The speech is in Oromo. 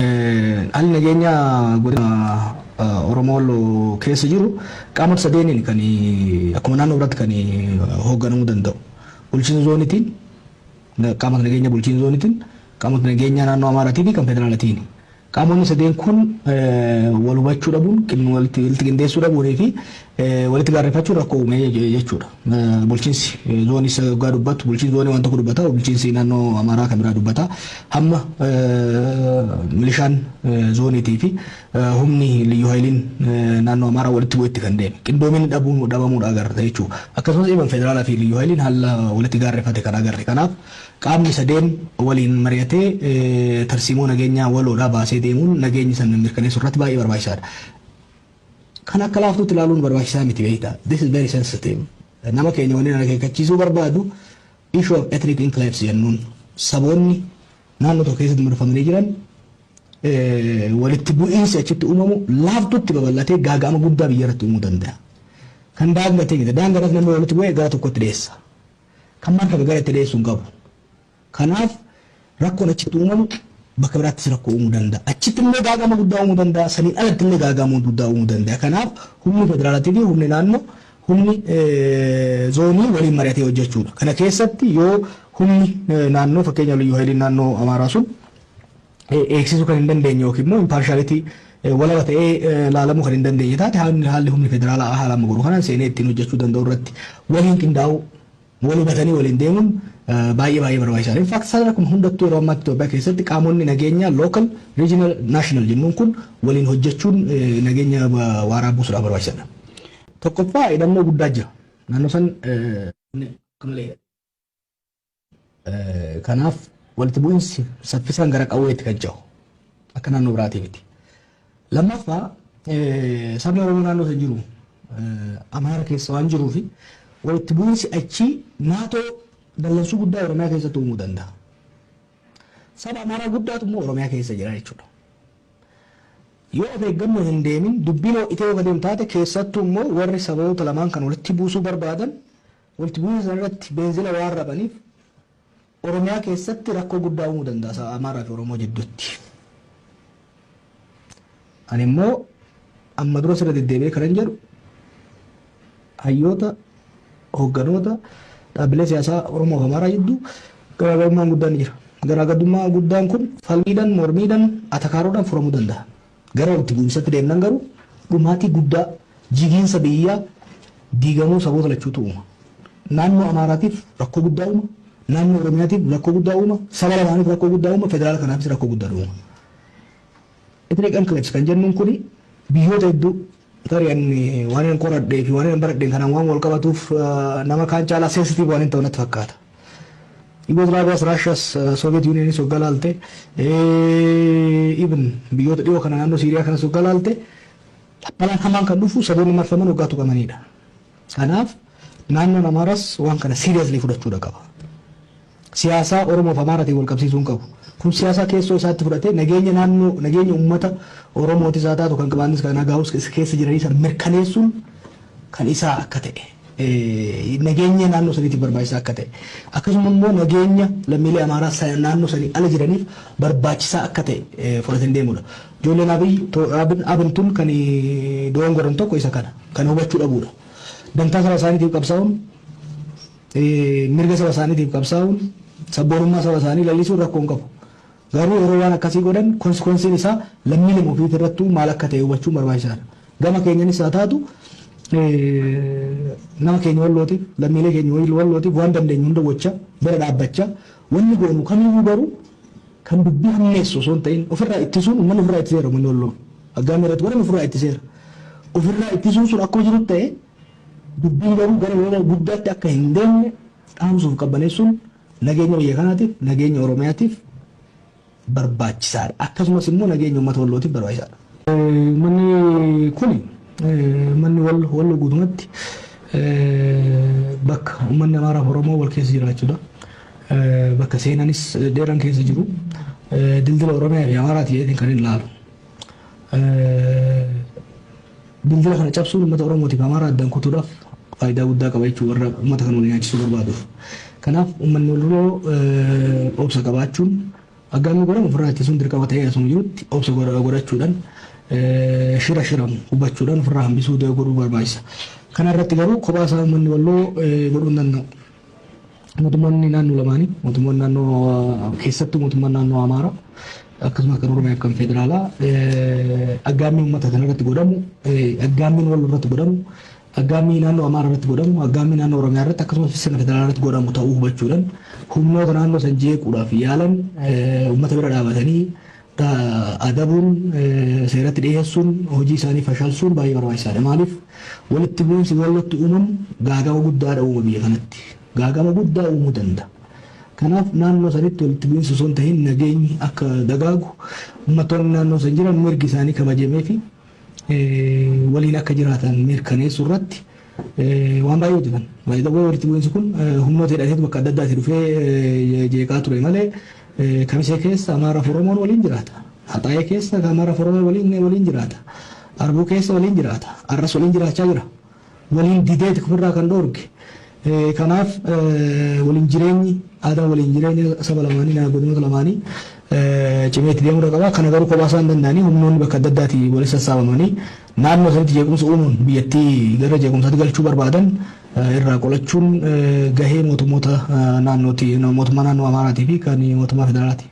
Haalli nageenya godina Oromoo Walloo keessa jiru qaamota sadeeniin kan akkuma naannoo biraatti kan hoogganamuu danda'u. Bulchiinsa zoonitiin, qaamota nageenya bulchiinsa zoonitiin, qaamota nageenya naannoo Amaaraatii fi kan federaalatiin. Qaamonni sadeen kun wal hubachuu dhabuun, walitti qindeessuu dhabuunii fi walitti gaarreeffachuun rakkoo uume jechuudha. Bulchiinsi zoonii isa waggaa dubbatu, bulchiinsi zoonii waan tokko dubbata, bulchiinsi naannoo Amaaraa kan biraa dubbata. Hamma milishaan zooniitii fi humni liyyuu hayiliin naannoo Amaaraa walitti bu'etti kan deeme. Qindoominni dhabuun dhabamuudha agarra jechuudha. Akkasumas even federaalaa fi liyyuu hayiliin haala walitti gaarreeffate kan agarre. Kanaaf qaamni sadeen waliin mari'atee tarsiimoo nageenyaa waloodhaa baasee deemuun nageenya sana mirkaneessuu irratti baay'ee barbaachisaadha. Kan akka laaftuutti ilaaluun barbaachisaa miti, beektaa. This is very sensitive. Nama keenya wanni akeekkachiisuu barbaadu, issue of ethnic enclaves jennuun, saboonni naannoo tokko keessatti marfamanii jiran, walitti bu'iinsi achitti uumamu laaftutti babal'atee gaaga'ama guddaa biyya irratti uumuu danda'a. Kan daangatee miti. Daangatas namni walitti bu'ee gara tokkotti dhiyeessa. Kan marfame gara itti dhiyeessuu hin qabu. Kanaaf rakkoon achitti uumamu bakka biraattis rakkoo uumuu danda'a. Achitti illee gaaga'ama guddaa uumuu danda'a. Saniin alatti illee gaaga'ama guddaa uumuu danda'a. Kanaaf humni federaalaatii fi humni naannoo, humni zoonii waliin mari'atee hojjechuudha. Kana keessatti yoo humni naannoo, fakkeenyaaf liyyuu hayiliin naannoo Amaaraa sun eegsisuu kan hin dandeenye yookiin immoo impartiality, walaba ta'ee laalamuu kan hin dandeenye taate, haalli humni federaalaa haala amma godhu kanaan seenee ittiin hojjechuu danda'u irratti waliin qindaa'uu, wal hubatanii waliin deemuun baay'ee baay'ee barbaachisaadha. In fact, sadarkaa hundattuu yeroo ammaatti Itoophiyaa keessatti qaamonni nageenyaa local, regional, national jennuun kun waliin hojjechuun nageenya waaraa buusuudhaaf barbaachisaadha. Tokkoffaa, hidhannoo guddaa jira. Naannoo san akka malee. Kanaaf walitti bu'iinsi saffisaan gara qawweetti kan ce'u akka naannoo biraatii miti. Lammaffaa, sabni Oromoo naannoo san jiru Amaara keessa waan jiruufi walitti bu'iinsi achii naatoo dallansuu guddaa Oromiyaa keessatti uumuu danda'a. Saba Amaaraa guddaatu immoo Oromiyaa keessa jira jechuudha. Yoo of eeggannoo hin deemin, dubbiin ho'itee yoo deemu taate, keessattuu immoo warri saboota lamaan kan walitti buusuu barbaadan walitti bu'iinsa sana irratti beenzila waan rabaniif, Oromiyaa keessatti rakkoo guddaa uumuu danda'a saba Amaaraa fi Oromoo jidduutti. Ani immoo amma dura sirra deddeebi'ee kanan jedhu, hayyoota, hoogganoota dhaabbilee siyaasaa Oromoo fi Amaaraa jidduu garaagarummaan guddaan ni jira. Garaagarummaa guddaan kun falmiidhaan, mormiidhaan, atakaaroodhaan furamuu danda'a. Gara walitti bu'iinsatti deemnan garuu dhumaatii guddaa, jigiinsa biyyaa, diigamuu saboota lachuutu uuma. Naannoo Amaaraatiif rakkoo guddaa uuma. Naannoo Oromiyaatiif rakkoo guddaa uuma. Saba lamaaniif rakkoo guddaa uuma. Federaala kanaafis rakkoo guddaa uuma. Ethnic enclaves kan jennuun kuni biyyoota hedduu, tarii ani waan hin qoradhee fi waan hin baradheen kanaan waan wal qabatuuf, nama kaan caalaa sensitive waan hin ta'u natti fakkaata. Yugoslaaviyaas, Raashiyaas, Soviet Unionis waggaa laalte, even biyyoota dhiyoo kana naannoo Siiriyaa kanas waggaa laalte, balaan hamaan kan dhufu saboonni marfaman waggaa tuqamanidha. Kanaaf naannoon Amaaras waan kana seriously fudhachuudha qaba. Siyaasaa Oromoo fi Amaaraatiin wal qabsiisuu hin qabu. Kun siyaasaa keessoo isaatti fudhatee nageenya naannoo, nageenya uummata Oromootis haa taatu, kan qabaanis, kan nagaahus keessa jiranii san mirkaneessuun kan isaa akka ta'e, nageenya naannoo saniitiif barbaachisaa akka ta'e, akkasuma immoo nageenya lammiilee Amaaraa naannoo sanii ala jiraniif barbaachisaa akka ta'e fudhatanii deemudha. Ijoolleen Abiy Abin tun kan dogongoran tokko isa kana kan hubachuu dhabuudha. Dantaa saba isaaniitiif qabsaa'uun, mirga saba isaaniitiif qabsaa'uun, sabboonummaa saba isaanii lalisuun rakkoo hin qabu. Garuu yeroo waan akkasii godhan consequenceiin isaa lammiilee ofii irrattuu maal akka ta'e hubachuun barbaachisaadha. Gama keenyanis haa taatu, nama keenya Wallootiif, lammiilee keenya Wallootiif waan dandeenyu hunda gochaa, bira dhaabbachaa, wanni goonu kamiyyuu garuu kan dubbii hammeessu osoo hin ta'in ofirraa ittisuun, uummanni ofirraa ittiseera, uummanni Walloo. Aggaamii irratti godhame ofirraa ittiseera. Ofirraa ittisuun sun akkuma jiru ta'e, dubbiin garuu gara lola guddaatti akka hin deemne dhaamsuuf qabbaneessuun nageenya biyya kanaatiif, nageenya Oromiyaatiif barbaachisaadha. Akkasumas immoo nageenya uummata Wallootiif barbaachisaadha. Manni kuni, manni Walloo guutumatti bakka uummanni Amaaraa fi Oromoo wal keessa jiraachuudha. Bakka seenanis dheeran keessa jiru. Dildila Oromiyaa fi Amaaraati jedheen kan hin ilaalu. Dildila kana cabsuun uummata Oromootiif Amaaraa addaan kutuudhaaf faayidaa guddaa qaba jechuudha warra uummata kana waliin nyaachisuu barbaaduuf. Kanaaf uummanni Walloo obsa qabaachuun Aggaammii godhamu ofirraa ittisuun dirqama ta'ee asuma jirutti obsa godhachuudhaan, shira shiramu hubachuudhaan ofirraa hambisuu godhuu barbaachisa. Kana irratti garuu kophaa isaa uummanni Walloo godhuu hin danda'u. Mootummoonni naannoo lamaanii, mootummoonni naannoo, keessattuu mootummaan naannoo Amaaraa, akkasumas kan Oromiyaa fi kan federaalaa, aggaammii uummata kana irratti godhamu, aggaammiin Walloo irratti godhamu, aggaammii naannoo Amaaraa irratti godhamu, aggaammii naannoo Oromiyaa irratti, akkasumas sirna federaalaa irratti godhamu ta'uu hubachuudhaan humnoota naannoo san jeequudhaaf yaalan uummata bira dhaabatanii adabuun, seeratti dhiyeessuun, hojii isaanii fashalsuun baay'ee barbaachisaadha. Maaliif, walitti bu'iinsi Wallootti uumamu gaagama guddaadha uuma biyya kanatti. Gaagama guddaa uumuu danda'a. Kanaaf naannoo sanitti walitti bu'iinsi osoo hin tahin nageenyi akka dagaagu, uummattoonni naannoo san jiran mirgi isaanii kabajamee fi waliin akka jiraatan mirkaneessuu irratti waan baay'ee hojjetan. Baay'ee walitti bu'iinsi kun humnoota hidhateetu bakka adda addaatti dhufee jeeqaa ture malee, Kamisee keessa Amaaraaf Oromoon waliin jiraata. Haxaayee keessa Amaaraaf Oromoon waliin jiraata. Arbuu keessa waliin jiraata. Arras waliin jiraachaa jira. Waliin dideeti ofirraa kan dhoorge. Kanaaf waliin jireenyi, aadaan waliin jireenya saba lamaanii, godinoota lamaanii cimee itti deemuu qaba. Kana garuu kophaa isaan danda'anii humnoonni bakka adda addaatii walitti sassaabamanii naannoo sanitti jeequmsa uumuun biyyattii gara jeequmsaatti galchuu barbaadan irraa qolachuun gahee mootummoota naannooti, mootummaa naannoo Amaaraatii fi kan mootummaa federaalaati.